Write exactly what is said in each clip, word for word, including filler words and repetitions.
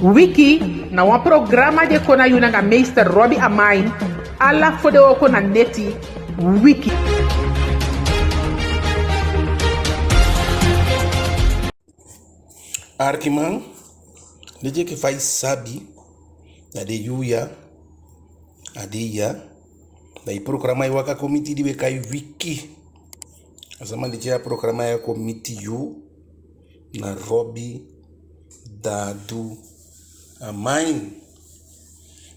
Wiki na wan programa di e kon na yu nanga meester Robbie Amain, ala fodewooko na neti. Wiki. Arkiman, leti enke fa i sabi, na den yuu ya, a dei ya, da i programa e waka kon miti i di we kai Wiki. A sama di tyai a programa ya kon miti yu, na Robbie Dadu Amain.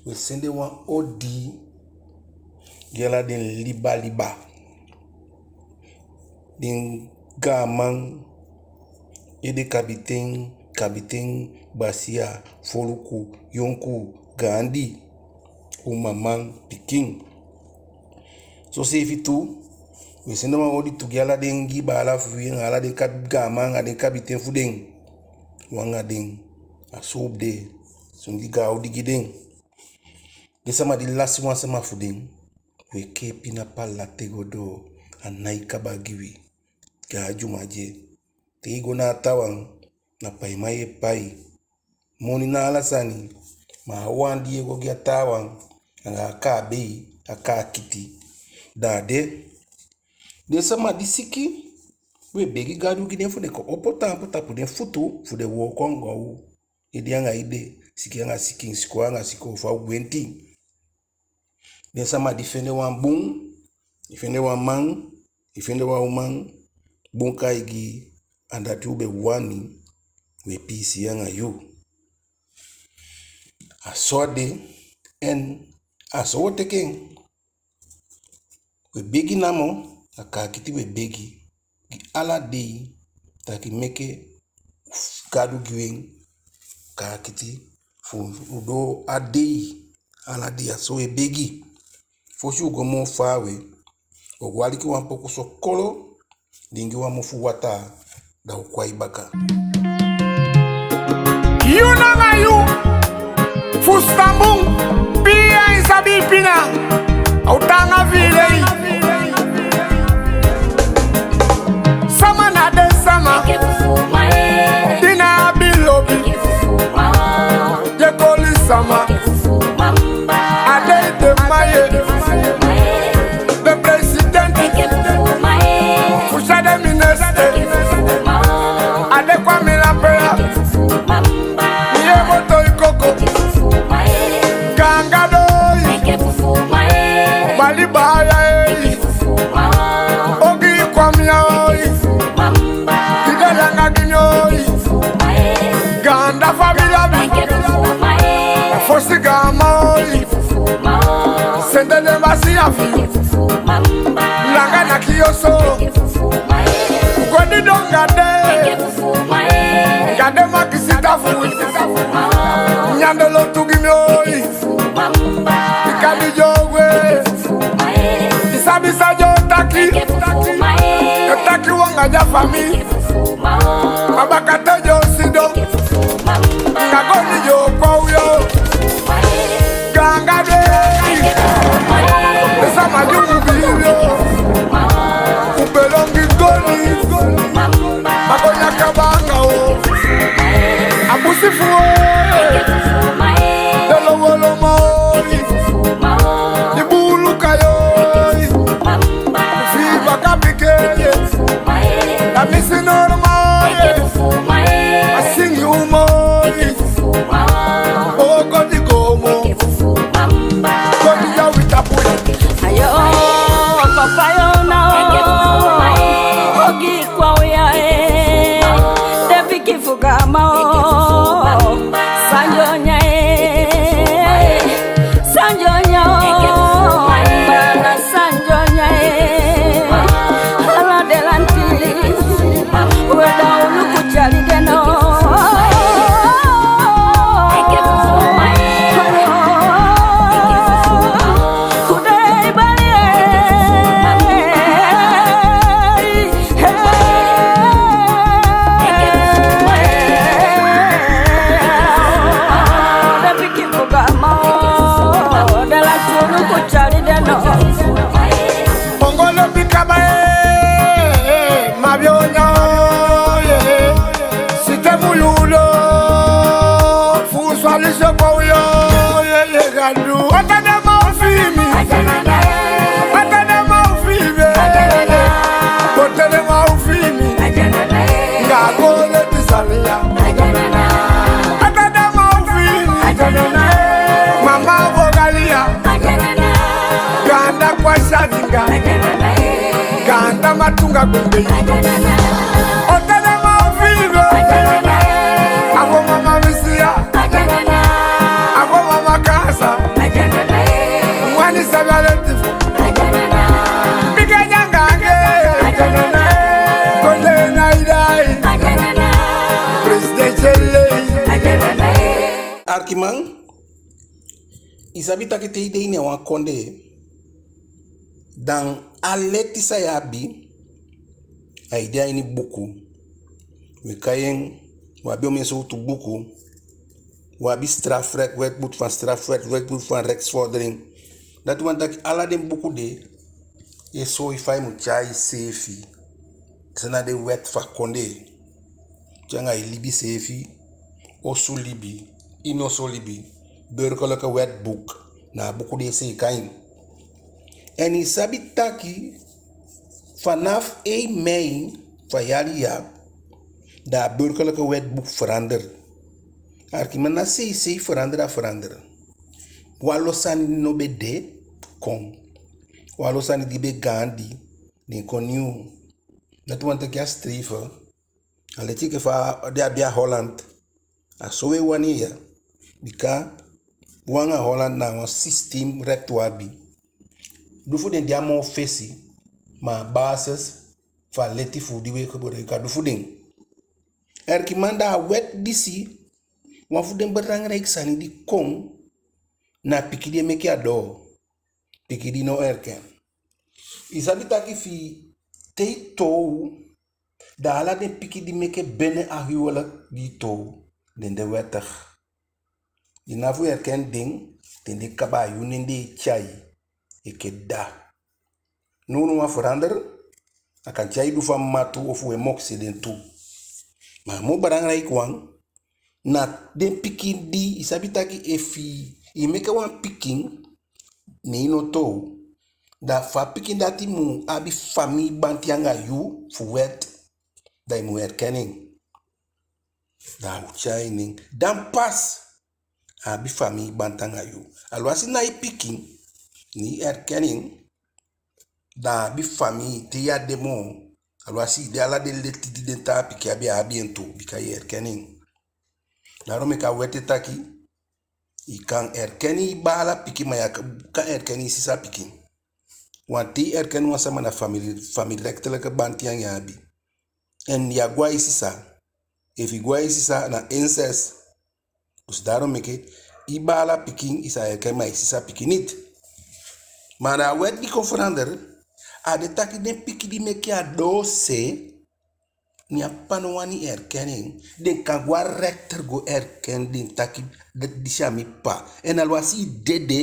We sende wan odi gi ala den liba liba, den gaaman, ede kabiten, kabiten, basiya, foluku, yonkuu, gaandi, umaman, pikin. Soseefi tu, we sende wan odi tu gi ala den Ingi baala fu wi, anga ala den kab-, gaaman anga den kabiten fu den. Wi anga den, a so u be de, soni gaan odi gi den. Den sama di lasi wan sama fu den, we kee pina pala te go doo, a nái kaba gi wi. Gaan dyuman de. Te i go na a taawan, na paiman ye pai. Moni na ala sani, ma a wan di ye go gi a taawan, anga a kaabei, a kaakiti, da a de. Den sama di siki, we begi Gadu gi den fu den kon opo taampu tapu den futu, fu den wooko anga u. Ede anga ede, sikin anga sikin, sikoo anga sikoo, fa u gwenti. Den sama di fende wan bun, i fende wan man, i fende wan uman, bun kai gi, anga dati u be wani, we piisii anga yu. A so a de, en a so wo teke en. We begi namo, a kaakiti we begi, gi ala dei, taki meke Gadu gi wi en kaakiti fu u doo a dei, ala dei, a so we begi. Fosi u go moo faawe, u go aliki wan poku sokolo, diingi wan mofu wataa, da u kon a i baka. Yu nanga yu, fusutan bun, pii ain sabi pina, a o taanga fi i lei. Sama na den sama, di ná abi lobi, ye koli sama, a de i de maye. Den presidenti, fu sa den minister, a de Kwame Lampeya, mi ye boto i koko, Ganga doi, bali baya ei, ogi Kwame oi, i de langa gi mi oi, Ganda famila mi, fosi gaaman oi, sende den basiya fi i. Langa na kii oso, u go didon anga den, anga den makisita fu wi. Nyandolo tu gi mi oi, i kali yo gwe. I sabi san yo taki, yo taki wan anga den famii. Ma baka te yo sidon, anga goni yo kon yo. Ganga dei, den sama di u mu biibi o, u belongi goni. Ma goni á kaba anga u. A busi fu u, den lowolomo, i buulu kai o, fi i baka piki. Da mi si Atunga kunde. Otele ma ofigo. Abo mama misia. Abo mama kasa. Wani sabale tifu. Bika nyanga ke. Konde na idai. President Chele. Arkiman, i sabi taki te i de ini a wan kondee, dan a leti san i abi, ai de a ini buku. We kai en, we abi omen sowtu buku. We abi strafrecht, wetboek van strafrecht, wetboek van rechtsvordering. Dati wani taki ala den buku de e soi fa i mu tyai iseefi. San na den wet fu a kondee. Te anga i libi seefi, osu libi, ini osu libi, burgerlijk wetboek, na a buku de e seeka en. En i sabi taki, vanaf één mei fu a yali ya, da a burgerlijk wetboek verander. Arkiman, ná seisei verander a verander. Wanlo sani di no be de, kon. Wanlo sani di be gaandi, den kon nyun. Dati wani taki a streven, a leti enke fa den abi a Holland. A so we wani ya. Bika wi anga Holland na wan systeemrecht wi abi. Du fu den de a moo fesi, ma a basis fu a leti fu di we gebruik a du fu den. Arkiman, da a wet disi, wan fu den belangrijk sani di kon, na pikin di e meke a doo. Pikin di no erken. I sabi taki fi te i toow, da ala den pikin di meke binnen a huwelijk di i toow, den de wettig. I ná abi fu erken den, den de kaba, a yu nen den e tyai enke dda. Nownow a verander, a kan tyai du fu a mma tu ofu u e mokisi den tu. Ma a moo belangrijk wan, na den pikin di, i sabi taki efu i meke wan pikin, ne i no toow, da fu a pikin dati mu abi famii banti anga yu fu wet, da i mu erken en. Da a o tyai en nen. Dan pas a abi famii banti anga yu. Alwasi na i pikin, ne i erken en, da a abi famii, te ya de moo, alwasi i de, ala den leti di den taa pikin abi, a abi en tu, bika i erken en. Daarom meke a wet e taki, i kan erken i baala pikin, ma ya kan erken i sisa pikin. Want te i erken wan sama, na familie, familierechtelijke banti yu anga en abi. En ya go a i sisa. Efu i go a i sisa, na incest. Dus daarom meke, i baala pikin i sa erken, ma i sisa pikin niet. Ma na a wet di kon verander, a de taki den pikin di meke a doose, ne a ppa no wani erken en, den kan go a rechter go erken den taki, disi a mi ppa. En alwasi i dede,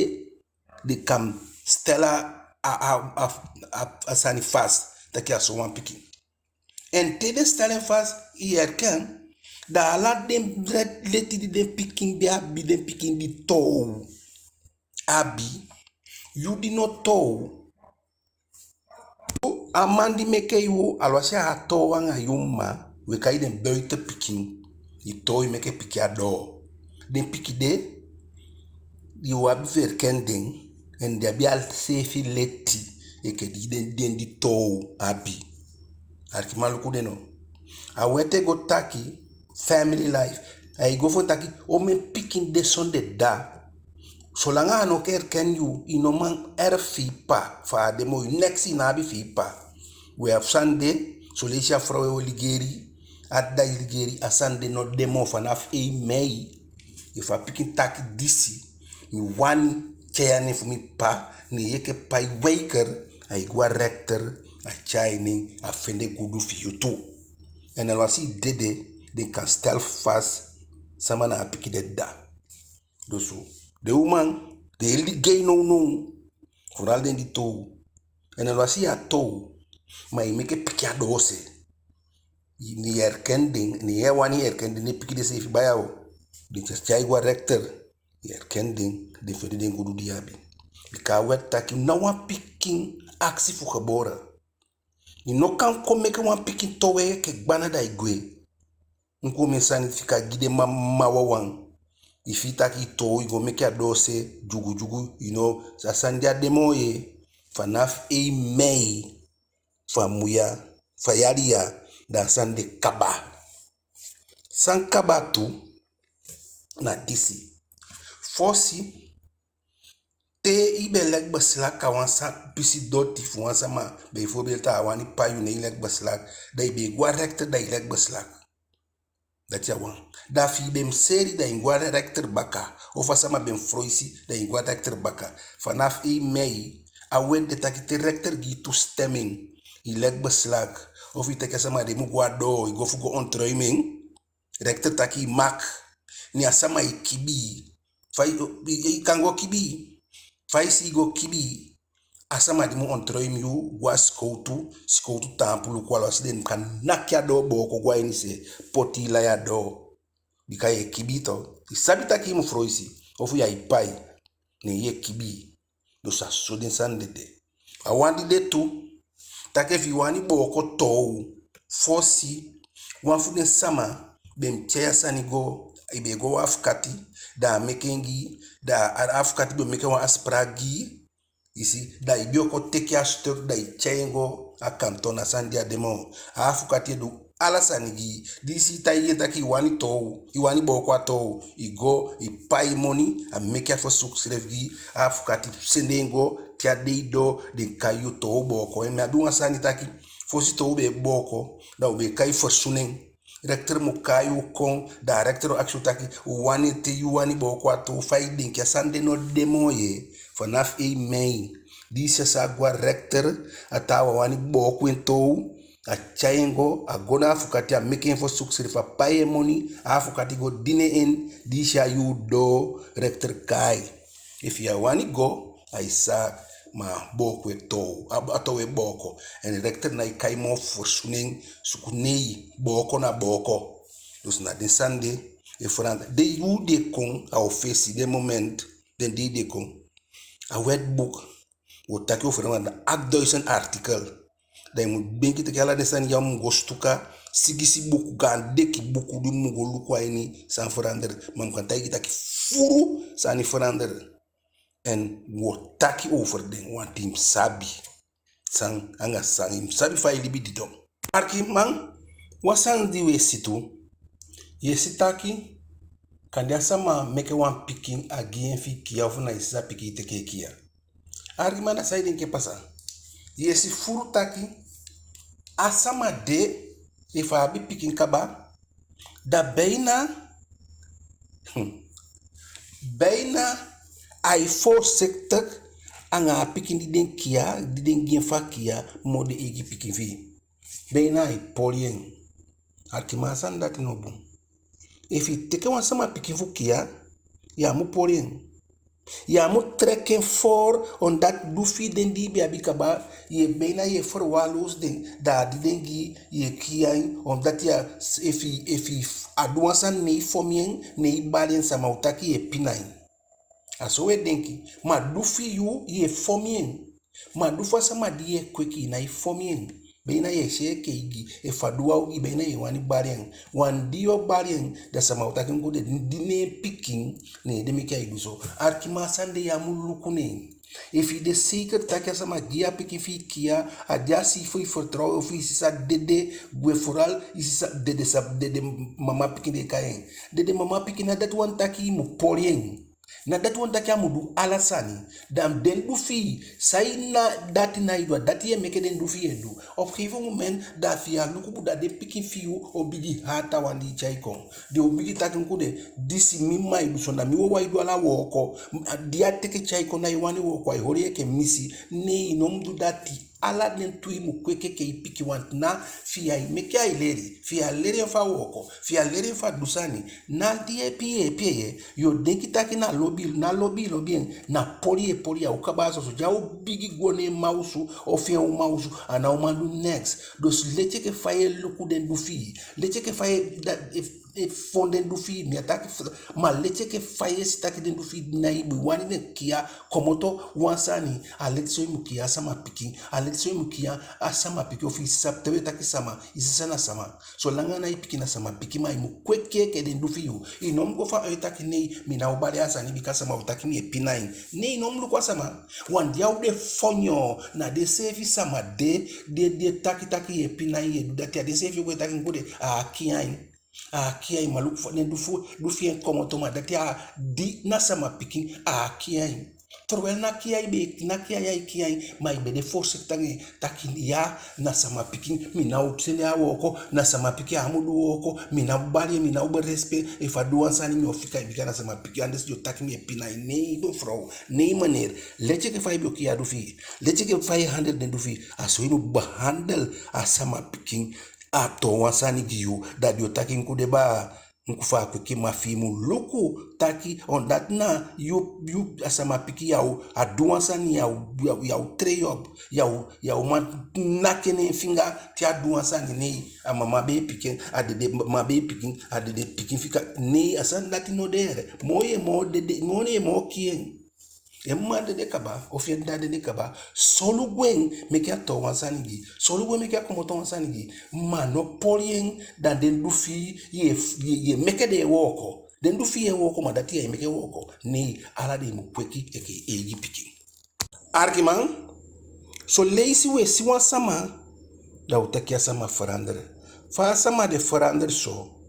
den kan stel a, a, a, a, a, a sani vast, taki a sowan pikin. En te den stel en vast, i erken, da ala den re-, leti di den pikin di abi, den pikin di toow abi, yu di no toow, a man di meke yu, alwasi a toow anga yu mma, we kai den buiten pikin, i toow, i meke pikin a doo. Den pikin de, yu abi fu erken den, en den abi a seefi leti enke di den, den di toow abi. Arkiman, luku den no. A wet e go taki family life. Ai go fu taki omen pikin de sondee dda. Solanga a no kan erken yu, i no man erf fi i ppa, fa a de moo, yu neks i ná abi fi i ppa. We abi sani de, son leisi a frow e o ligeri, a dda e ligeri, a sani de no de moo vanaf één mei. Efu a pikin taki disi, mi wani tyai a nen fu mi ppa, ne yu enke ppa e weiger, ai go a rechter, a tyai a nen, a fende gudu fi yu tu. En alwasi i dede, den kan stel vast sama na a pikin de dda. Dus den uman, den e ligei nownow, vooral den di toow. En alwasi ya toow, ma i meke pikin a doose, i, i erken den, ne i á wani erken den, den pikin de seefi baya o. Den tyai go a rechter, i erken den, den fende den gudu di i abi. Bika a wet taki ná wan pikin akisi fu geboren. I no kan kon meke wan pikin toow enke gbana da i gwe. Enke omen sani fika gi den mama wawan. I fii taki i toow, i go meke a doose, dyugudyugu, i no, a sani de á de moo ye. Vanaf één mei, fu a mun ya, fu a yali ya, da a sani de kaba. San kaba tu na disi. Fosi, te i be leg beslag a wan sa-, pisi doti fu wan sama, bijvoorbeeld a wani pai yu, ne i leg beslag, da i be e go a rechter, da i leg beslag. Dati a wan. Da efi i be mu seli, da i go a rechter baka. Ofu a sama be mu foloisi, da i go a rechter baka. Vanaf één mei, a wet de taki te rechter gi i toestemming, i leg beslag, ofu i taki a sama de mu go a doo, i go fu go ontruim en, rechter taki i mag, ne a sama e kibii. Fa i, i, i kan go kibii. Fa i si i go kibii, a sama di mu ontruim yu go a sikowtu, sikowtu taampu luku, alwasi den kan naki a doo booko go a ini se, poti i lai a doo. Bika yu e kibii tu. I sabi taki i mu foloisi, ofu yu á e pai, ne yu e kibii. Dus a so den sani de de. A wan di de tu, taki efi i wani booko toow, fosi, wan fu den sama be mu tyai a sani go, i be e go a wan afukati, da a meke en gi i, da a afukati be o meke wan afspraak gi i, i si, da i be o kon teke a stuk, da i tyai en go a kanton, a sani de á de moo. A afukati e du ala sani gi i. Di i si i taigi en taki i wani toow, i wani booko a toow, i go, i pai moni, a meke a verzoekschrift gi i, a afukati sende en go, te a dei doo, den kai yu toow booko en. Mi abi wan sani taki, fosi toow be e booko, da u be e kai verzoening. Rechter mu kai u kon, da a rechter o akisi u taki, u wani, te yu wani booko a toow, fa i denki, a sani de no de moo ye, vanaf één mei. Di i si a sama go a rechter, a taawan wani booko en toow, a tyai en go, a go na afukati, a meke en verzoekschrift, a pai en moni, a afukati go dini en, di i si a yuu doo, rechter kai. Efi yu á wani go, a i zaak, ma booko e toow, a, a toow e booko. En rechter nái kai moo verzoening, suku, nee, booko na booko. Dus na den sani de e verander. Den yuu di e kon, a o fesi, den moment, den dei di e kon. A wetboek, u o taki over wan acht duizend artikel. Da i mu denki taki ala den sani ya mu go sutuka, sigisi buku, gaan deki buku di mu go luku a ini san verander. Ma mi kan taigi taki fuu sani verander. En u o taki over den, want i mu sabi san anga san, i mu sabi fa i libi didon. Arkiman, wan sani di u e si tu, yu e si taki, kande a sama meke wan pikin, a gi en fi i kiya, ofu na i sisa pikin i teke kiya. Arkiman, na san i denki e pasa? Yu e si fuu taki, a sama de, efu a abi pikin kaba, da bijna, hmm, bijna ai voorzichtig anga a pikin di den kiya, di den gi en fu a kiya, moo den eigi pikin fi i. Bijna ai poli en. Arkiman, a sani dati no bun. Efu i teke wan sama pikin fu kiya, yu á mu poli en. Yu á mu trek en voor, omdat du fi i, den di i be abi kaba, yu e bijna, yu e verwaarloos den, da a di den gi i, yu e kiya en, omdat yu á, efu i, efu i á du wan sani, ne i fon en, ne i bali en, sama o taki yu e pina en. A so u e denki, ma du fi yu, yu e fon en. Ma du fu a sama di yu e kweki, i nái fon en. Bijna yu e si en enke eigi, efu a du wan ogii, bijna yu e wani bali en. Want di yu o bali en, da sama o taki luku de, di na en pikin, ne en meke ai du so. Arkiman, a sani de yu á mu luku na en. Efu i de zeker taki a sama gi i a pikin fi i kiya, a de a si i fu i vertrouw, ofu i sisa dede, gwe, vooral i sisa dede, sa dede, mama pikin den e kai en. Dede mama pikin, na dati wani taki i mu poli en. Na dati wani taki a mu du ala sani. Da den du fi i, san i na dati nái du, a dati yu e meke den du fi i e du. Op gegeven moment, da efi yu á luku bun, da den pikin fi yu o bigin hati a wan di i tyai kon. Den o bigin taki luku de, disi mi mma e du so, na mi wawan e du ala wooko. A di a teke tyai kon, nái wani wooko, ai holi en enke misi. Nee, i no mu du dati. Ala den tu i mu kweki enke i pikin, want na fi i ai meke ai leli, fi i á leli en fu a wooko, fi i á leli en fu a du sani, ná yeepi yeepi en. Yu o denki taki na lobi, ná lobi i lobi en, na poli i e poli en. A o kaba a soso, di a o bigi go na en mma osu, ofu en uman osu, a ná o man du neks. Dus leti enke fa yu e luku den du fi i, leti enke fa yu e, da, efu e fon den du fi i, mi á taki f-, ma leti enke fa i e si taki den du fi i nái bun, i wani den kiya komoto wan sani, a leti so i mu kiya a sama pikin, a leti so i mu kiya a sama pikin, ofu i sisa, te we taki sama, i sisa na sama. Solanga a ná i pikin, na sama pikin, ma i mu kweki enke den du fi yu. I no mu go fa, e taki nei, mi ná o bali a sani bika sama o taki mi e pina en. Nei, i no mu luku a sama. Wan di a o de fonyo, na den seefi sama de, de, de taki taki i e pina en, i e du dati, a den seefi o go e taki en kande, a á kiya en. A á kiya en, ma luku fa den du fu, du fi en komoto, ma dati a di na sama pikin, a á kiya en. Terwijl ná kiya i be, ná kiya ya i kiya en, ma i be de voorzichtig anga en, taki ya, na sama pikin, mi ná o sende a wooko, na sama pikin a mu du wooko, mi ná o bali en, mi ná o berisp en, efu a du wan sani mi o fika en bika na sama pikin, anders den o taki mi e pina en. Nei, mevrouw, nei meneer, leti enke fa i be o kiya du fi i, leti enke fa i e handel den du fi i, a so i mu behandel a sama pikin. A toon wan sani gi yu, da den o taki en kande baa, enke fa a kweki, ma fi i mu luku taki, omdat na yu, yu a sama pikin, ya o, a du wan sani, ya o, ya o, ya o trei op, ya o, ya o man naki en na en finga, te a du wan sani, nei, a mama be e piki en, a dede mama be e piki en, a dede pikin fika, nei, a sani dati no de. Moo i e moo dede, moo i e moo kiya en. En mma dede kaba, ofu en dda dede kaba, solugu en meke a toon wan sani gi i, solugu en meke a komoto wan sani gi i, ma no poli en, da den du fi i, i e, i e, i e meke den e wooko. Den du fi i e wooko, ma dati ya e meke wooko. Nei, ala dei mu kweki enke i eigi pikin. Arkiman, son leisi u e si wan sama, da u taki a sama verander. Fa a sama de verander so?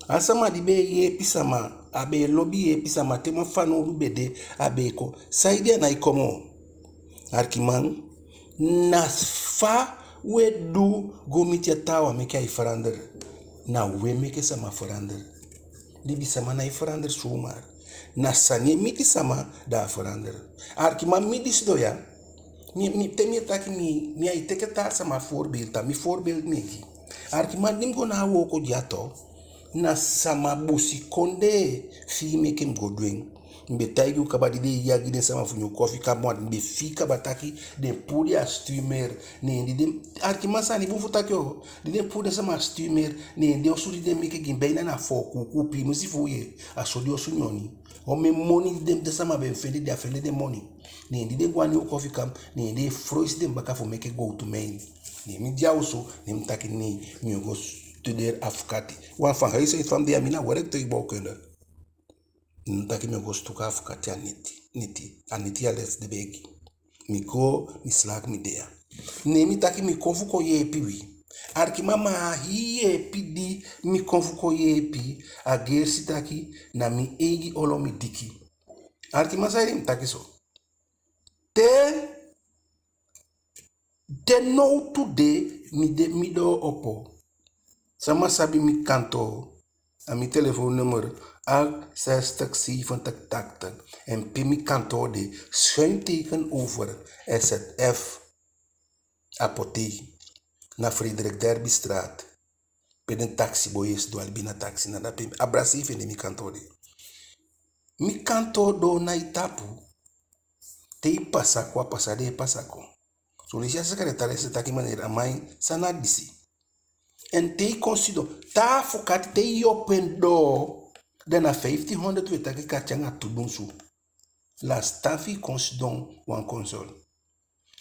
A sama di be e yeepi sama, a be e lobi yeepi sama, te wan fanowdu be de, a be e kon. Saide a nái kon moo? Arkiman, na fa u e du go miti a taawan meke ai verander. Na u e meke sama verander. Libisama nái verander zomaar. Na sani e miti sama, da a verander. Arkiman, mi di sidon ya, mi, mi, te mi e taki, mi, mi á e teke taa sama voorbeeld, a mi voorbeeld mi e gi. Arkiman, di mi go na a wooko dyaso, na sama busikondee fii meke mi go du en. Mi be taigi u kaba, di den e yagi den sama fu Nyun Kofikamp, mi be fii kaba taki den puu den a stuwmeer. Ne di den, arkiman, sani bun fu taki o, di den puu den sama a stuwmeer, ne den osu di den meke gi mi, beina na foo kuukuu piimisi fu u ye, a so den osu nyoni. Omen moni di den, den sama be fende, den á fende den moni. Ne di den go a Nyun Kofikamp, ne den e foloisi den baka fu meke gowtu mijn. Ne mi de a osu, ne mi taki nei, mi o go studeri afkati. Want van huis uit fa mi de ya, mi na werktuigbouwkunde. Ne mi taki mi o go stuka afkati a neti, neti, a neti a les den be e gi. Mi go, mi slaag, mi de ya. Ne mi taki mi kon fu kon yeepi wi. Arkiman, ma a hii yeepi di mi kon fu kon yeepi, a gersi taki na mi eigi olo mi diki. Arkiman, saide mi taki so? Te, te nowtu de, mi de, mi doo opo. Sama sabi mi kantoo, a mi telefoonnummer, acht zestig zeventig tachtig. En pe mi kantoo de, schuin tegenover S Z F apotheek, na Frederik Derbystraat. Pe den taxiboi e sidon, a libi na taxi, na dape, a brasei fu en de mi kantoo de. Mi kantoo doo nái tapu. Te i pasa kon, a pasa de, i pasa kon. Son leisi a secretaresse e taki: "Meneer Amain, san na disi?" En te i kon sidon, taa afkati, te i opo en doo, da na vijftienhonderd u e taki, kati anga tu dunsu. Lasitan fi i kon sidon wan consult.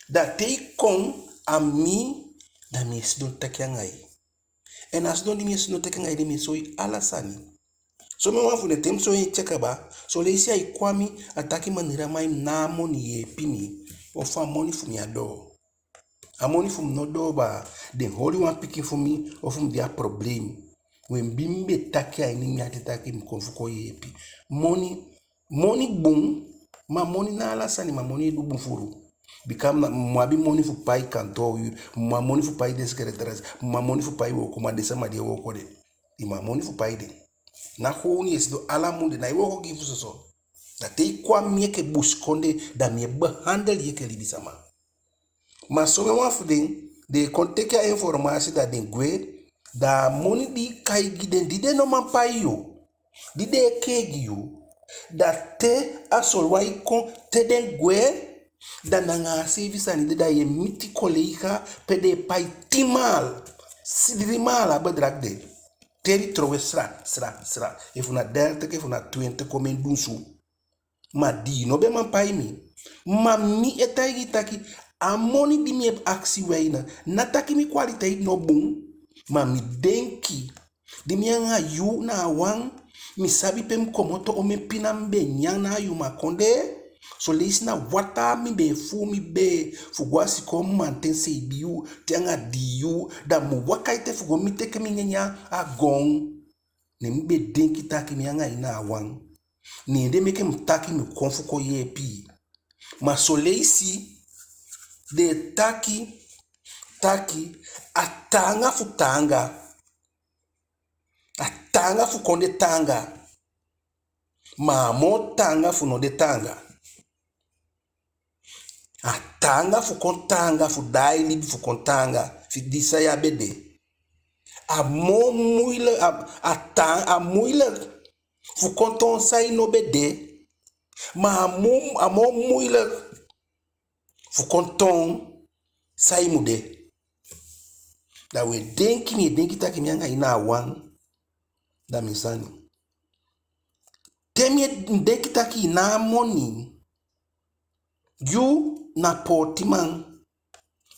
Da te i kon a mi, da mi e sidon taki anga i. En a sidon di mi e sidon taki anga i de, mi e soi ala sani. Somen wan fu den, te mi soi en te a kaba, son leisi ai kon a mi, a taki: "Meneer Amain, mi ná a moni, yeepi mi. Ofu a moni fu mi á doo. A moni fu mi no doo baa, den holi wan pikin fu mi, ofu mi de a probleem." We, mi be taki a ini mi ati taki mi kon fu kon yeepi. Moni, moni bun, ma moni ná ala sani, ma moni e du bun furu. Bika mi mu abi moni fu pai kantoo huur, mi mu abi moni fu pai den secretaresse, mi mu abi moni fu pai wookoman, den sama di e wooko de. I mu abi moni fu pai den. Ná gewoon i e sidon, ala mun den nái wooko gi i fu soso. Da te i kon a mi enke busikondee, da mi e behandel i enke libisama. Ma somen wan fu den, den e kon teke a informasi, da den gwe, da a moni di i kai gi den, di den no man pai yu, di den e kee gi yu, da te a solugu e kon, te den gwe, da na anga a seefi sani de, da yu e miti collega pe den e pai tin maal, si, dii maal a bedrag de. Teli, towe, sra, sra, sra. Efu na dertig, efu na twintig, kon mi e dunsu. Ma di i no be man pai mi. Ma mi e taigi i taki, a moni di mi e akisi wi a ini, ná taki mi kwaliteit no bun. Ma mi denki, di mi anga yu na a wan, mi sabi pe mi komoto, omen pina mi be nyan na a yu mma kondee. Son leisi na wataa mi be e fuu mi bee fu go a sikoo mamanten seibin yuu te anga dii yuu, da mi mu waka ete fu go mi teke mi nyanyan a goon. Ne mi be denki taki mi anga i na a wan. Ne en de meke mi taki mi kon fu kon yeepi i. Ma son leisi den e taki, taki a taanga fu taanga. A taanga fu kon de taanga. Ma a moo taanga fu no de taanga. A taanga fu kon taanga, fu daai libi fu kon taanga, fi di san ya be de. A moo moeilijk, a, a taa-, a moeilijk fu kon toon san i no be de. Ma a moo, a moo moeilijk fu kon toon san i mu de. Da wi e denki, mi e denki taki mi anga i na a wan, da mi sani. Te mi e denki taki i ná a moni, yu na pootiman,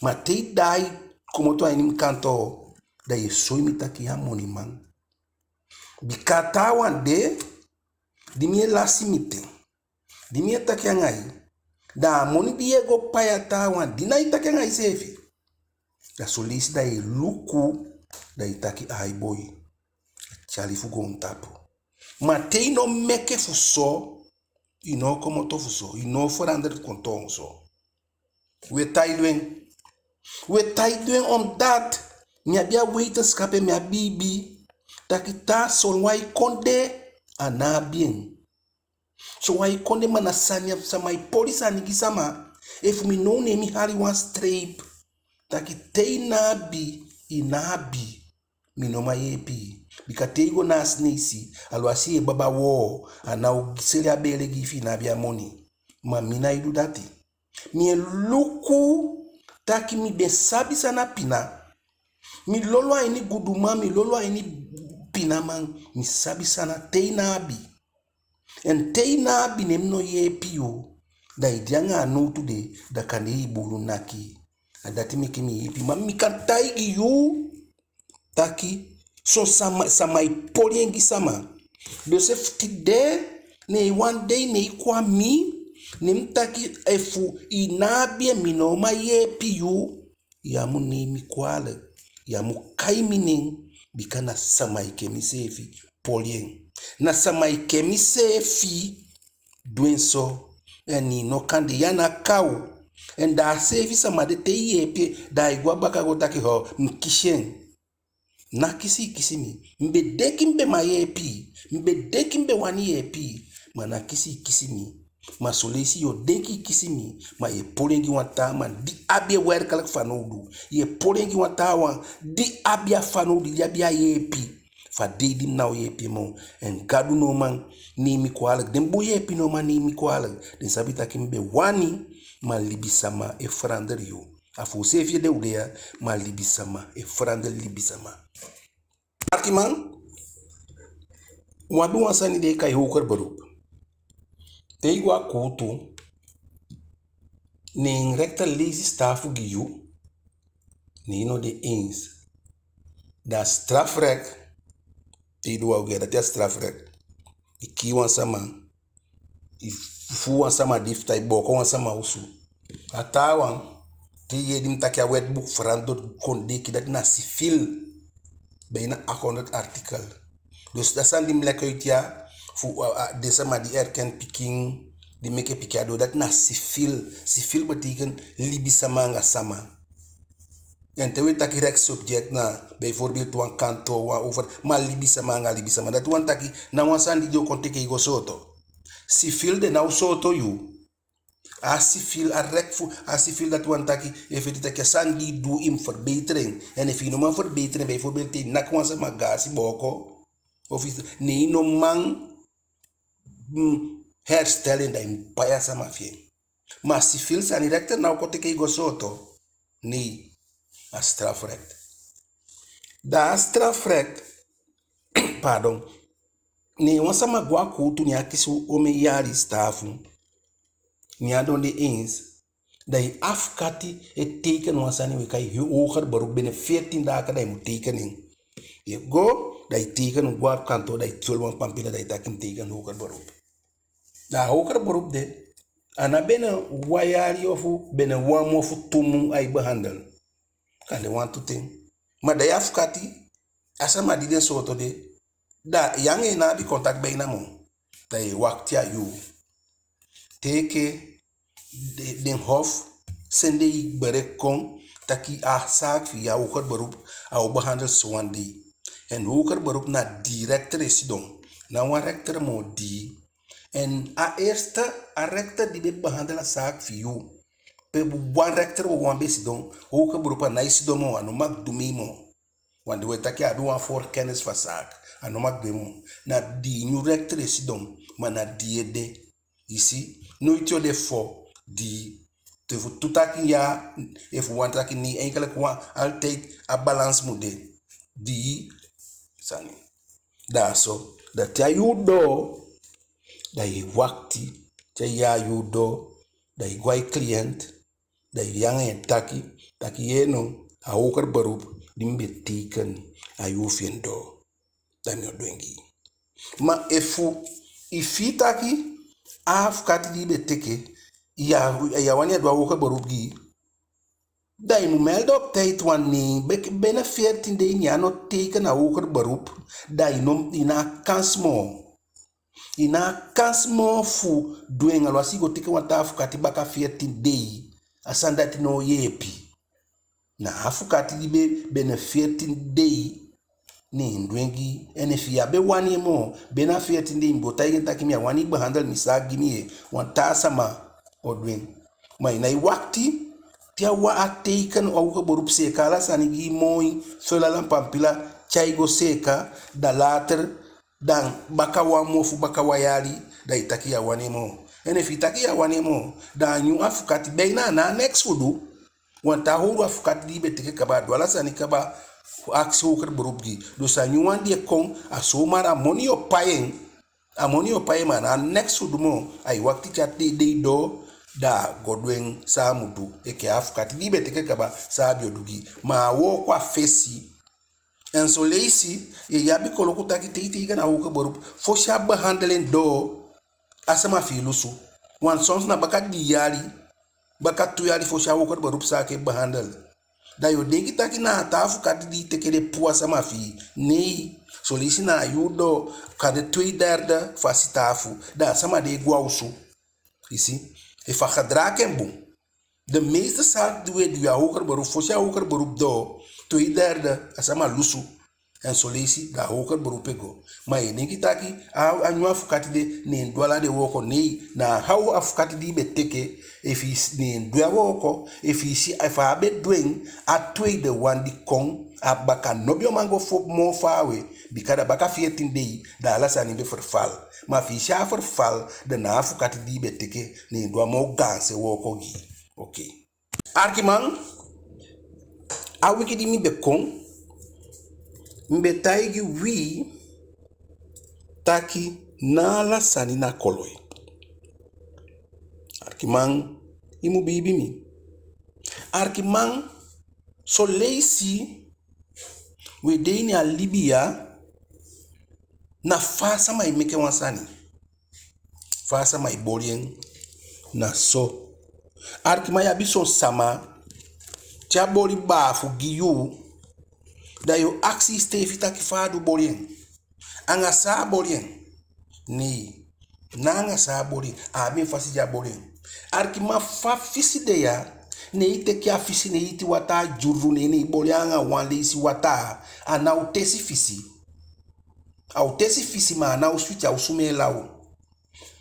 ma te i daai komoto a ini mi kantoo, da yu e soi mi taki yu a moniman. Bika a taawan de, di mi e lasi mi ten, di mi e taki anga i, da a moni di yu e go pai a taawan, di ná i taki anga iseefi. Da son leisi da yu e luku, da i taki: "Ai boi, a tyali fu goontapu." Ma te i no meke fu so, i no o komoto fu so, i no o verander kon toon so. Wi e tan e du en. Wi e tan e du en omdat mi abi a wetenschap en mi abi ibi taki taa son wan e kon de, a ná abi en. So wan e kon de, ma na sani, sama e poli sani gi sama. Efu mi now, ne mi hali wan streep taki te i ná abi, i ná abi, mi no man yeepi i. Bika te i go na a Sineisi, aluwasi yu e baba woo, a ná o seli a beele gi i fi i ná abi a moni. Ma mi nái du dati. Mi e luku taki mi be sabi san na pina. Mi lolo a ini guduman, mi lolo a ini pinaman, mi sabi san na te i ná abi. En te i ná abi, ne mi no yeepi yu, da i de anga a nowtu de, da kande i buulu naki. A dati meke mi yeepi, ma mi kan taigi yu taki son sama, sama e poli en gi sama. Dus efu tide, ne wan dei ne i kon a mi, ne mi taki efu i ná abi en, mi no man yeepi yu, ya mu neem mi kwalijk, ya mu kai mi nen, bika na sama enke miseefi poli en. Na sama enke miseefi du en so. En i no kan de ya na kaw. En da a seefi sama de, te i yeepi en, da ai go a baka go taki: "Ho, mi kisi en." Ná kisi i kisi mi. Mi be denki mi be man yeepi i. Mi be denki mi be wani yeepi i. Ma ná kisi i kisi mi. Ma son leisi yu o denki i kisi mi, ma yu e poli en gi wan taa man di abi en werkelijk fanowdu. Yu e poli en gi wan taawan di abi a fanowdu, di abi a yeepi. Fu a dei di mi ná o yeepi en moo. En Gadu no man neem mi kwalijk. Den bun yeepi no man neem mi kwalijk. Den sabi taki mi be wani, ma libisama e verander yu. A fu u seefi ede u de ya, ma libisama e verander libisama. Alikiman, u abi wan sani den e kai hoger beroep. Te i go a kuutu, ne rechter leisi sitaafu gi yu, ne i no de eens. Da strafrecht, te i du wan ogii, dati a strafrecht. I kii wan sama, i fuu wan sama difta, i booko wan sama osu. A taawan, te i yee di mi taki a wetboek verander kon deki, dati na civiel. Bijna achthonderd artikel. Dus da sani di mi leg uit ya, fu, a, a, den sama di erken pikin, di meke pikin a doo, dati na civiel. Civiel betekent libisama anga sama. En te wi e taki rechtssubject na bijvoorbeeld wan kantoo, wan over, ma libisama anga libisama. Dati wani taki, na wan sani di den o kon teke i go sooto. Civiel den ná o sooto yu. A civiel, a recht fu, a civiel dati wani taki, efu i taki a sani di i du i mu verbeter en. En efu i no man verbeter en, bijvoorbeeld te i naki wan sama gaasi booko, of i, ne i no man, mm, herstel en, da i mu pai a sama fi en. Ma civiel sani, rechter ná o kon teke i go sooto. Nee, a strafrecht. Da a strafrecht, pardon. Ne wan sama go a kuutu, ne a kisi omen yali sitaafu, ne a don de eens, da i afukati e teiken wan sani we kai hoger beroep, binnen veertien dagen da i mu teiken en. I e go, da i teiken, go a kantoo, da i tyoli wan pampila, da i taki mi teiken hoger beroep. Da a hoger beroep de, a ná binnen wan yali ofu binnen wan mun ofu tu mun ai behandel. Kande wantu ten. Ma da i afukati, a sama di den sooto de, da yu anga en ná abi contact bijna moo. Da yu e wakiti a yuu. Te enke den, den hof sende i bericht kon taki a zaak fi yu a hoger beroep, a o behandel sowan dei. En hoger beroep na dii rechter e sidon. Ná wan rechter moo, dii. En a eerste, a rechter di be behandel a zaak fi yu, pe wan rechter wawan be sidon, hoger beroep a nái sidon moo, a no mag du mee moo. Want di we taki a abi wan voorkennis fu a zaak, a no mag du en moo. Na dii nyun rechter e sidon, ma na dii ede. I si, noiti o de fo, dii. Te fu tu taki ya, efu wan taki nee, eigenlijk wan, altijd a balans mu de. Dii sani. Da so, da te a yuu doo, da yu e wakiti, te a yuu doo, da i go a i cliënt, da i anga en taki, taki yee no, a hoger beroep di mi be teiken, a yuu fi en doo. Da mi o du en gi i. Ma efu i fii taki a afukati di i be teke, ya, ya wani a du a hoger beroep gi i, da i mu melde op tijd, want ne be, binnen veertien dei ne a no teiken a hoger beroep, da i no, i ná a kans moo. I ná a kans moo fu du en, alwasi i go teke wan taa afukati baka veertien dei, a sani dati no o yeepi. Na a afukati di be, binnen veertien dei, ne en du en gi i. En efu ya be wani en moo, binnen veertien dei mi go taigi en taki mi á wani i behandel mi zaak gi mi, wan taa sama o du en. Ma i nái wakiti te a wan a teiken a hoger beroep, seeka ala sani gi i moi, vul ala pampila, tyai go seeka, da later, da baka wan mun ofu baka wan yali, da i taki ya wani en moo. En efu i taki ya wani en moo, da a nyun afukati bijna a ná a neks fu du. Want a oud afukati di i be teke kaba, a du ala sani kaba, akisi hoger beroep gi i. Dus a nyun wan di e kon, a zomaar a moni yu o pai en. A moni yu o pai en, ma a ná a neks fu du moo. Ai wakiti te a dei doo, da a go du en san a mu du. Enke a afukati di i be teke kaba, san a be o du gi i. Ma a wooko a fesi. En son leisi, yu e abi koloku taki te i teiken a hoger beroep, fosi a behandel en doo, a sama fi i lusu. Want soms na baka dii yali, baka tu yali fosi a hoger beroep zaak e behandel. Da yu o denki taki na a taa afukati di i teke de puu a sama fi i. Nee, son leisi na a yuu doo, kande twee derde fu a sitaafu, da a sama de e go a osu. I si, efu a gedraag en bun. De meeste zaak di we du a hoger beroep, fosi a hoger beroep doo, twee derde a sama lusu. En son leisi da a hoger beroep e go. Ma yu e denki taki a, a nyun afukati de, ne en du ala den wooko. Nee, na a oud afukati di i be teke, efu i si, ne en du a wooko, efu i si, efu a á be du en, a tweede wan di kon a baka no be o man go moo faawe, bika da baka veertien dei, da ala sani be verval. Ma efu i si a verval, da na a afukati di i be teke, ne en du a moo gaanse wooko gi i. Oké. Arkiman, a wiki di mi be kon, mi be taigi wi taki ná ala sani na koloi. Arkiman, i mu biibi mi. Arkiman, son leisi we de ini a libi ya, na fa a sama e meke wan sani, fa a sama e boli en, na so. Arkiman, yu abi son sama, te a boli baafu gi yu, da yu o akisi iseefi taki fa a du boli en. Anga san a boli en? Nee, ná anga san a boli en, a abi en fasi di a boli en. Arkiman, fa fisi de ya, ne i teke a fisi, ne i iti wataa dyuulu, ne, ne i boli en anga wan leisi wataa, a ná o tesi fisi. A o tesi fisi, ma a ná o switi, a o sumee law.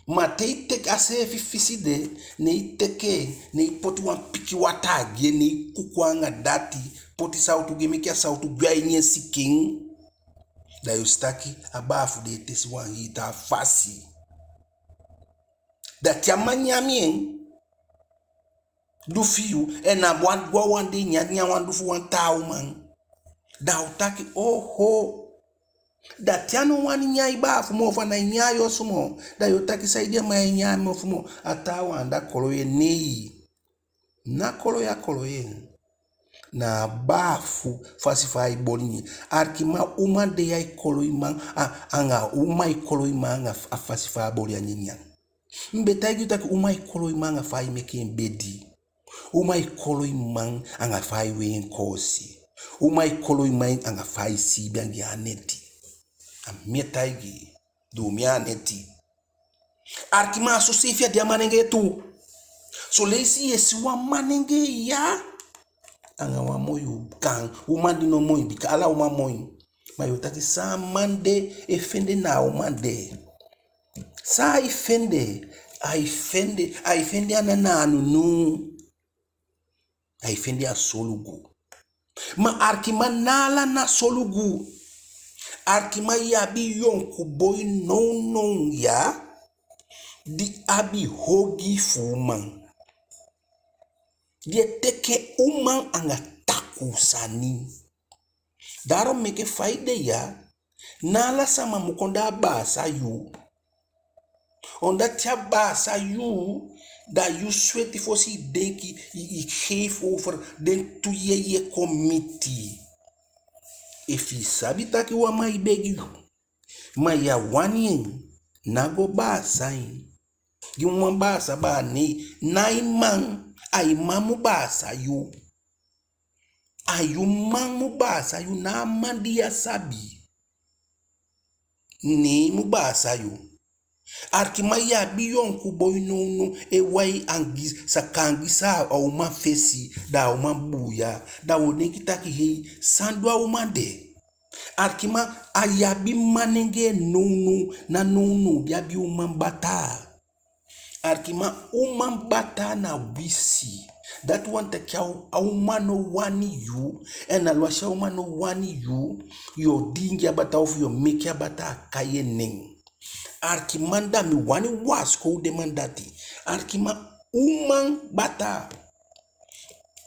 Ma te i teke a seefi fisi de, ne i teke, ne i poti wan pikin wataa gi en, ne i kuku en anga dati, poti sawtu gi en, meke a sawtu gwe a ini en sikin, da yu o si taki a baafu de e tesi wan hii taa fasi. Da te a man nyan en, du fi yu, en a wan, go a wan dei nyan, nyan wan du fu wan taa uman, da a o taki: "Oho, Da te a no wani nyan i baafu moo, ofu a nái nyan a yu osu moo, da yu o taki saide a man e nyan mi osu moo, a taawan anda koloi en. Nei. Ná koloi a koloi en. Na a baafu fasi fa ai boli nyanyan. Arkiman, uman de ya e koloi man, a, anga uman e koloi man anga f-, a fasi fa a boli a nyanyan. Mi be taigi yu taki uman e koloi man anga fa ai meke en bedi. Uman e koloi man anga fa ai wei en koosi. Uman e koloi man anga fa ai siibi anga en a neti. A mi e taigi yu, doo mi a neti. Arkiman, a so seefi a de a manengee tu. Son leisi yu e si wan manengee ya anga wan moi uman, uman di no moi, bika ala uman moi. Ma yu o taki san a man de e fende na a uman de. San ai fende? Ai fende, ai fende a nana a nunu. Ai fende a solugu. Ma arkiman, ná ala na solugu. Arkiman, yu abi yonku boi nownow ya di abi ogii fu uman. Di e teke uman anga takuu sani. Daarom meke fa i de ya, ná ala sama mu kon da a baasa yu. Omdat te a baasa yu, da yu sweti fosi i denki, i, i geef over, den tu yeye kon miti. Efu i sabi taki wan man e begi yu, ma yu á wani en, ná go baasa en. Gi wan baasa baa, nei, ná i man, a i man mu baasa yu. A yu man mu baasa yu, ná a man di yu á sabi. Ne en mu baasa yu. Arkiman, yu abi yonku boi nownow e wai angisa, saka angisa a uman fesi, da a uman buuya, da wi o denki taki hei, san du a uman de? Arkiman, a yu abi manengee nownow, na nownow di abi uman bataa. Arkiman, uman bataa na wisi. Dati wani taki a u-, a uman no wani yu, en alwasi a uman no wani yu, yu o diingi a bataa ofu yu o meke a bataa kai en nen. Arkiman, da mi wani wasikow den man dati. Arkiman, uman bataa.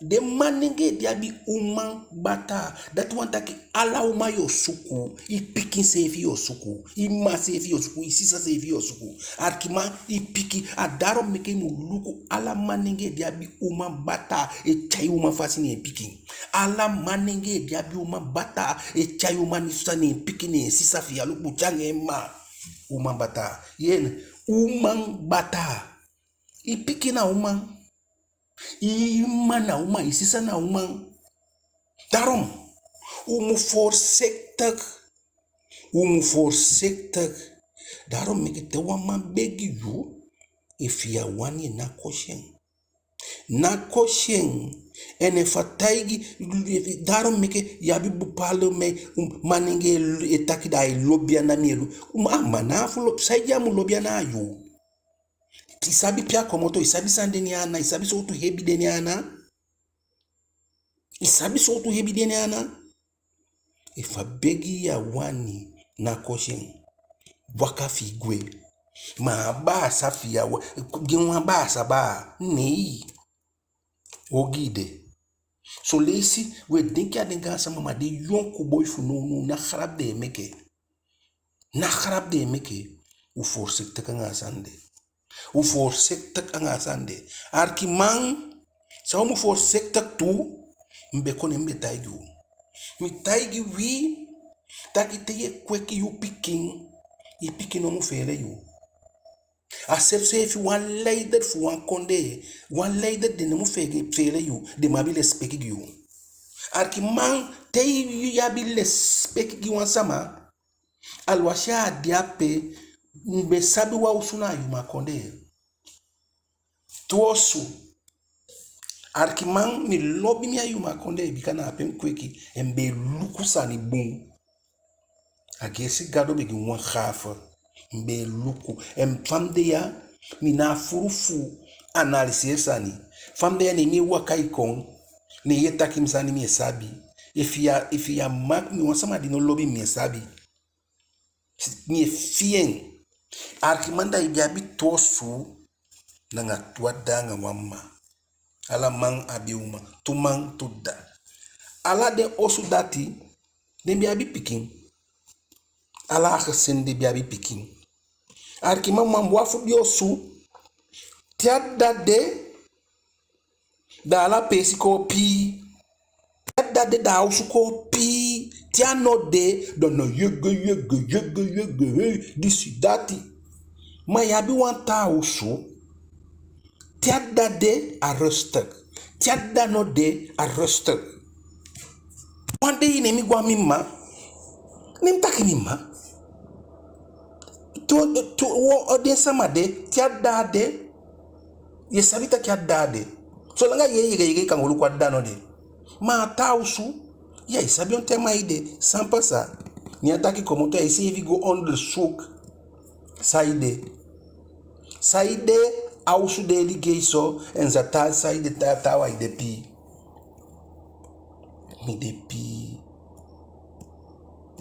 Den manengee di abi uman bataa, dati wani taki ala uman yu o suku, i pikin seefi yu o suku, i mma seefi yu o suku, i sisa seefi yu o suku. Arkiman, i pikin, a daarom meke i mu luku ala manengee di abi uman bataa e tyai uman fasi ne en pikin. Ala manengee di abi uman bataa e tyai uman sisa ne en pikin, ne en sisa, fi i á luku bun, te anga en mma. Uman bataa. Yee, uman bataa. I pikin na uman. I mma na uman, i sisa na uman. Daarom, u mu voorzichtig. U mu voorzichtig. Daarom meke te wan man begi yu, efu yu á wani en, ná kosi en. Ná kosi en. En efu a taigi, daarom meke yu abi bepaalde manengee e taki da ai lobi ana, mi e lo-, ma, ma na fu lo-, saide a mu lobi ana a yu? I sabi pe a komoto, i sabi san de ne en ana, i sabi sowtu hebi de ne en ana. I sabi sowtu hebi de ne en ana. Efu a begi yu á wani, ná kosi en. Waka fi i gwe. Ma a baasa fi yu á wa-, gi wan baasa baa, nei. Ogii de. Son leisi wi e denki a den gaansama, ma den yonku boi fu nownow, ná grap den e meke. Ná grap den e meke. U voorzichtig anga a sani de. U voorzichtig anga a sani de. Arkiman, san u mu voorzichtig tu, mi be kon, ne mi be taigi u. Mi taigi wi taki te yu e kweki yu pikin, i pikin no mu feele yu. A seefi seefi wan leider fu wan kondee, wan leider, den no mu fe-, feele yu, den mu abi lesipeki gi yu. Arkiman, te yu abi lesipeki gi wan sama, alwasi a de ape, mi be sabi wan osu na Yuma kondee. Tu osu. Arkiman, mi lobi mi a Yuma kondee, bika na ape mi kweki, en mi be e luku sani bun. A gersi Gadu be gi wan gave. Mi be e luku. En fa mi de ya, mi ná a furu fu analyseer sani. Fa mi de ya, ne mi e waka e kon, ne yu e taki mi sani, mi e sabi. Efu yu á, efu yu á maki mi wan sama di no lobi mi, mi e sabi. Mi e fii en. Arkiman, da i be abi tu osu, nanga tu dda anga wan mma. Ala man abi uman, tu man, tu dda. Ala den osu dati, den be abi pikin. Ala a gezin de be abi pikin. Arkiman, man bun, a fu den osu, te a dda de, da ala peesi kon pii. Te a dda de, da a osu kon pii. Te a no de, da na yege, yege, yege, yege, hei, disi, dati. Ma yu abi wan taa osu, te a dda de, a rustig. Te a dda no de, a rustig. Wan dei ne mi go a mi mma, ne mi taki: Mi mma, tu, tu, wo, den sama de, te a dda de, yu e sabi taki a dda de. Solanga yu e yege yege, i kan go luku a dda no de. Ma a taa osu, ya e sabi onten a man de, san pasa. Ne a taki komoto, ya iseefi go onderzoek. Saide? Saide a osu de e ligei so, en san taa, saide taa, taawan e de pii. Mi de pii.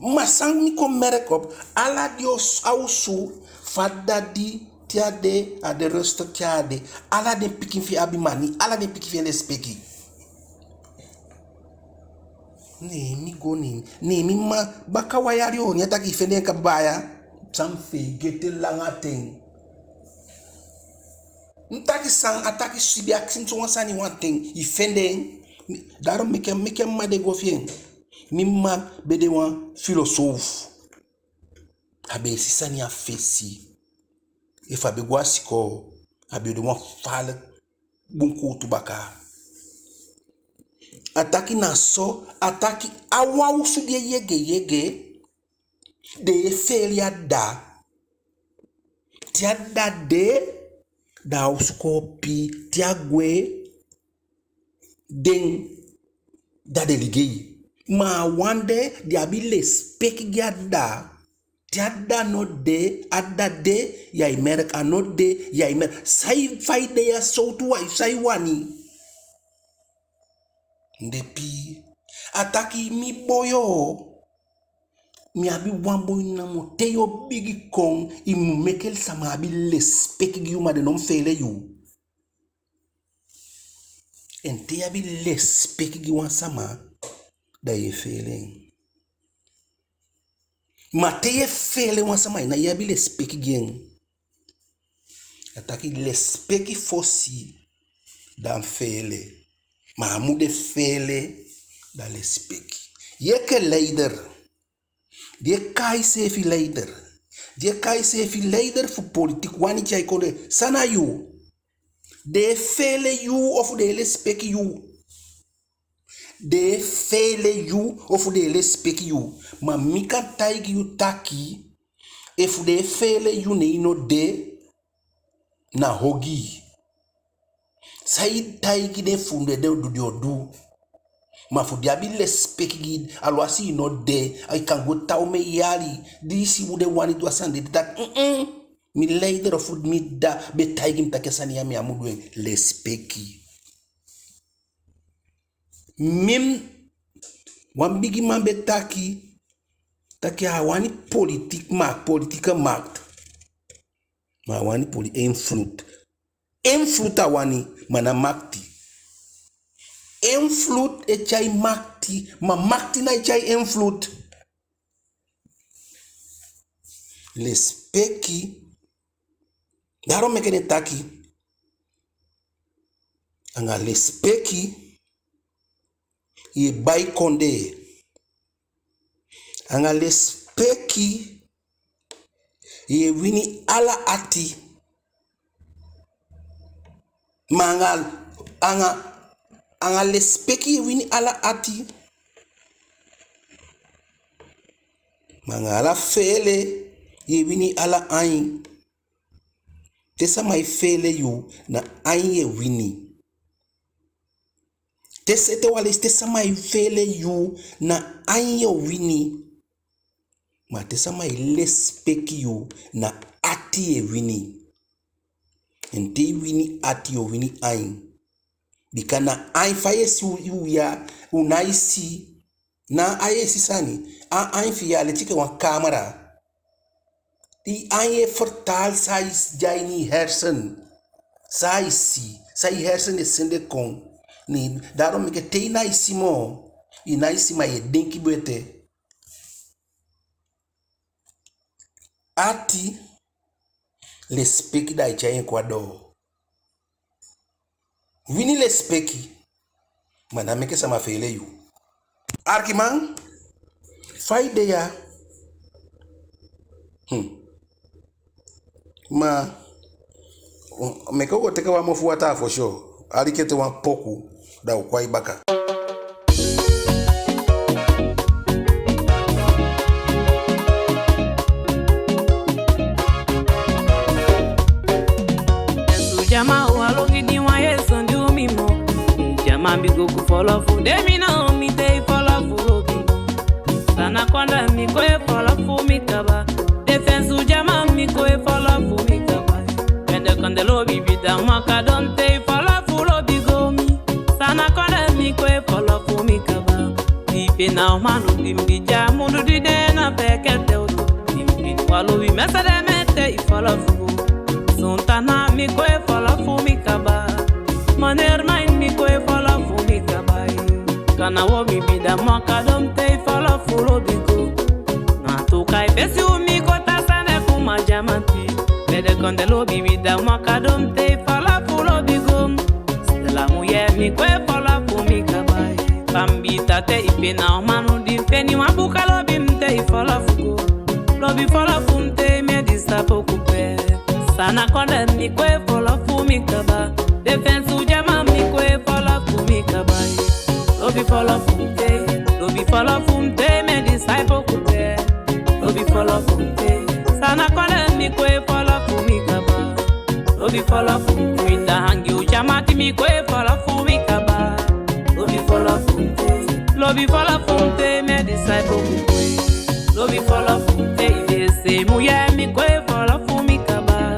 Ma san mi kon merk op, ala den os-, a osu, fa a dda de, te a de, a de rustig, te a de, ala den pikin fi en abi mani, ala den pikin fi en lesipeki. Ne mi go, ne, ne mi mma, baka wan yali o, ne a taki: I fende en kaba ya? San mi feegete langa ten. Mi taki: San? A taki: Sibi, akisi mi sowan sani wanten, i fende en? Daarom meke, meke a mma de go fi en. Mi mma be de wan filosoof. A be e si sani a fesi. Efu a be go a sikoo, a be o de wan faalek bun kuutu bakaa. A taki na so, a taki a wan osu di e yege yege, den e feele a dda. Te a dda de, da a osu kon pii, te a gwe, den, da den ligei. Ma a wan de, den abi lesipeki gi a dda. Te a dda no de, a dda de, ya e merk, a no de, ya e merk. San i, fa i de ya, sowtu wan, san i wani? Mi de pii. A taki: Mi boi o, mi abi wan boi namo, te yu o bigi kon, i mu meke sama abi lesipeki gi yu, ma den no mu feele yu. En te yu abi lesipeki gi wan sama, da yu e feele en. Ma te yu e feele wan sama, i ná e abi lesipeki gi en. A taki lesipeki fosi, dan feele. Ma a mu de feele, dan lesipeki. Yu enke leider, di e kai iseefi leider, di e kai iseefi leider fu politiek, wani tyai kondee, san na yu? Den e feele yu ofu den e lesipeki yu? Den e feele yu ofu den e lesipeki yu? Ma mi kan taigi yu taki, efu den e feele yu, ne i no de, na ogii. San i taigi den fu den o du, den o du. Ma fu den abi lesipeki gi i, alwasi i no de, i kan go tan omen yali, di i si u den wani du a sani de, den taki: Mm-mm, mi leider ofu mi dda be taigi mi taki a sani ya mi á mu du en. Lesipeki. Mi, wan bigiman be taki, taki a wani politiek ma-, politieke macht. Ma a wani poli-, invloed. Invloed a wani, ma ná makti. Invloed e tyai makti, ma makti ná e tyai invloed. Lesipeki. Daarom meke den taki, anga lesipeki yu e bai kondee. Anga lesipeki yu e wini ala ati. Ma anga, anga, anga lesipeki yu e wini ala ati. Ma anga ala feele yu e wini ala ain. Te sama e feele yu, na ain yu e wini. Te se-, te wan leisi, te sama e feele yu, na ain yu o wini. Ma te sama e lesipeki yu, na ati yu e wini. En te i wini ati, yu o wini ain. Bika na ain, fa yu e si u, u ya, u ná e si. Na ain e si sani. A ain fi yu a leti enke wan camera. I ain e vertaal san i si de a ini i hersen. San i si, san i hersen e sende kon. Ne daarom meke te i ná e si moo, i ná e si ma yu e denki bun ete. Ati, lesipeki, da ai tyai en kon a doo. Wini lesipeki, ma ná meke sama feele yu. Alikiman, fa i de ya? Hmm. Ma, meke u go teke wan mofu wataa fosi o. Aliki ete wan poku, da u kon a i baka. Dyaman, u á lon gi di wan yesi di u mi moo. Dyaman, mi go ku folofu, de mi na mi te i folofu lobi. Sana konde mi kon e folofu mi kaba. Defensu dyaman mi kon e folofu mi kaba. Bende konde lobi bi da maka don te i folofu lobi go mi. Sana konde mi kon e folofu mi kaba. Di pe na o manu di mi di dya mundu di de na pekete oto. Di mi di walo wi mese de mete i folofu go. Suntana mi kon e folofu mi kaba. Manermain mi kon e folofu mi kaba. Kana wo mi bi da maka don te i folofu lobi go. Na tu kai fesi u mi go ta sane kuma dyaman ti. Bende konde lobi bi da maka don te i folofu lobi go. Stella muyee mi kon e folofu mi kaba. Bambi tate i pe na o manu di mi feni wan buka lobi mi te i folofu go. Lobi folofu mi te i medi sa poku pe. Sana konde mi kon e folofu mi kaba. Defensu dyaman mi kon e folofu mi kaba. Lobi folofu mi te, lobi folofu mi te i medi sa poku pe. Lobi folofu mi te. Sana konde mi kon e folofu mi kaba. Lobi folofu mi te. Mi da hangi u dyaman ti mi kon e folofu mi kaba. Lobi folofu mi te. Lobi folofu mi te i medi sa poku pe. Lobi folofu mi te i de se muyee mi kon e folofu mi kaba.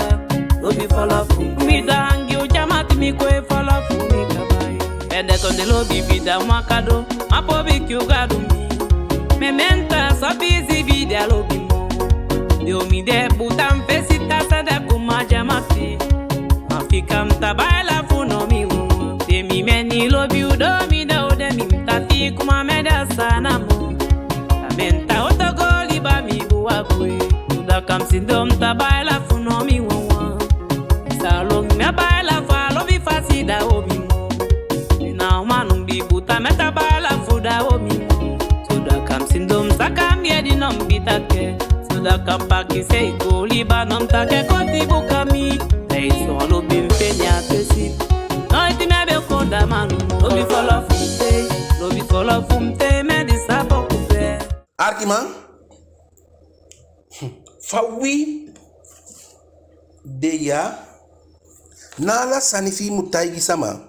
Lobi folofu mi te. Mi da hangi u dyaman ti mi kon e folofu mi kaba. Bende konde lobi bi da maka don. Ma pobi ki u gadu mi. Mementa so bizi bi de a lobi moo. De o mi de buta mi fesi ta sende kuma dyaman ti. Ma fika mi ta baila fu no mi wawan. De mi meni lobi u do mi da u de mi mi ta ti kuma mi da sana moo. Amenta oto go liba mi buwa kwe. Suda kam sindo mi ta baila fu no mi wawan. Salon mi a baila fu a lobi fasi da o mi moo. Na o manu mi bi buta mi ta baila fu da o mi moo. Suda kam sindo mi saka mi edi no mi bi taki. Suda kam pakisei go liba no mi taki koti buka mi. Dei so lobi mi feni a fesi. Noiti mi a be o konda manu. Lobi folofu mi te, lobi folofu mi te i medi sa poku pe. Alikiman, fa wi de ya, ná ala sani fi i mu taigi sama.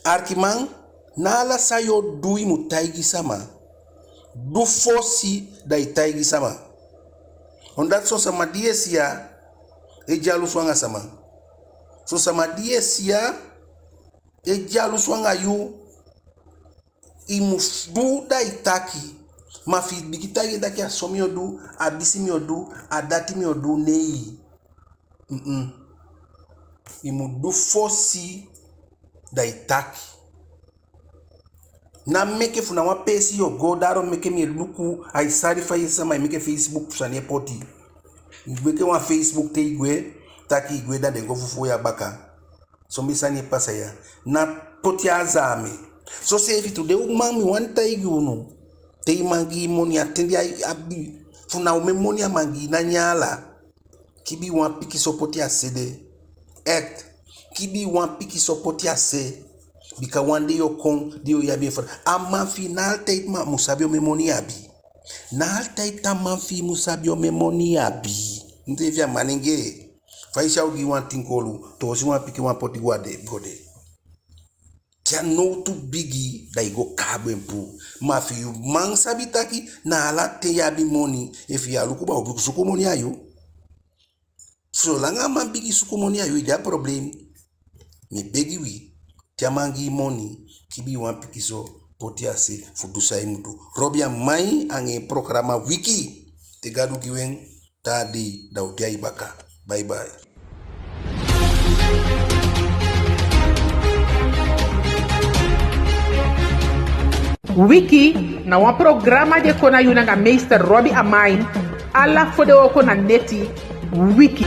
Alikiman, ná ala san yu o du i mu taigi sama. Du fosi da i taigi sama. Omdat son sama di i e si ya e dyalusu anga sama. Son sama di i e si ya e dyalusu anga yu. I mu du da i taki. Ma fi i bigin taigi en taki a so mi o du, a disi mi o du, a dati mi o du, nei. Mm-mm. I mu du fosi da i taki. Ná meke fu na wan peesi yu o go, dati o meke mi e luku, ai sali fa i e sama e meke Facebook fu sani e poti. I meke wan Facebook te i gwe, taki i gwe da den go fufuu yu a baka. Somen sani e pasa ya. Na poti a zame. Soseefi tu den uman mi wani taigi unu. Te i man gi i moni a ten di a abi. Fu na omen moni a man gi i, ná nyan ala. Kibii wan pikinso poti a se de. Echt. Kibii wan pikinso poti a se. Bika wan dei o kon, di yu o abi en fu. A man fi i ná altijd mu sabi omen moni i abi. Ná altijd a man fi i mu sabi omen moni i abi. Enseefi a manengee. Fa i si a o gi i wan tin kolu, toosi wan pikin wan poti go a de, go de. Te a nowtu bigi, da i go kaabu en puu. Ma fi i man sabi taki, na ala ten i abi moni, efu i á luku baa, a o suku moni a yu. Solanga a man bigi suku moni a yu, i de a problem. Mi e begi wi, te a man gi i moni, kibii wan pikinso, poti a se, fu du san i mu du. Robi Amain anga en programa Wiki. Te Gadu gi u en, taa dei, da u de a i baka. Bye bye. Wiki, na wan programa di e kon na yu nanga meester Robi Amain. Ala fodewooko na neti wiki.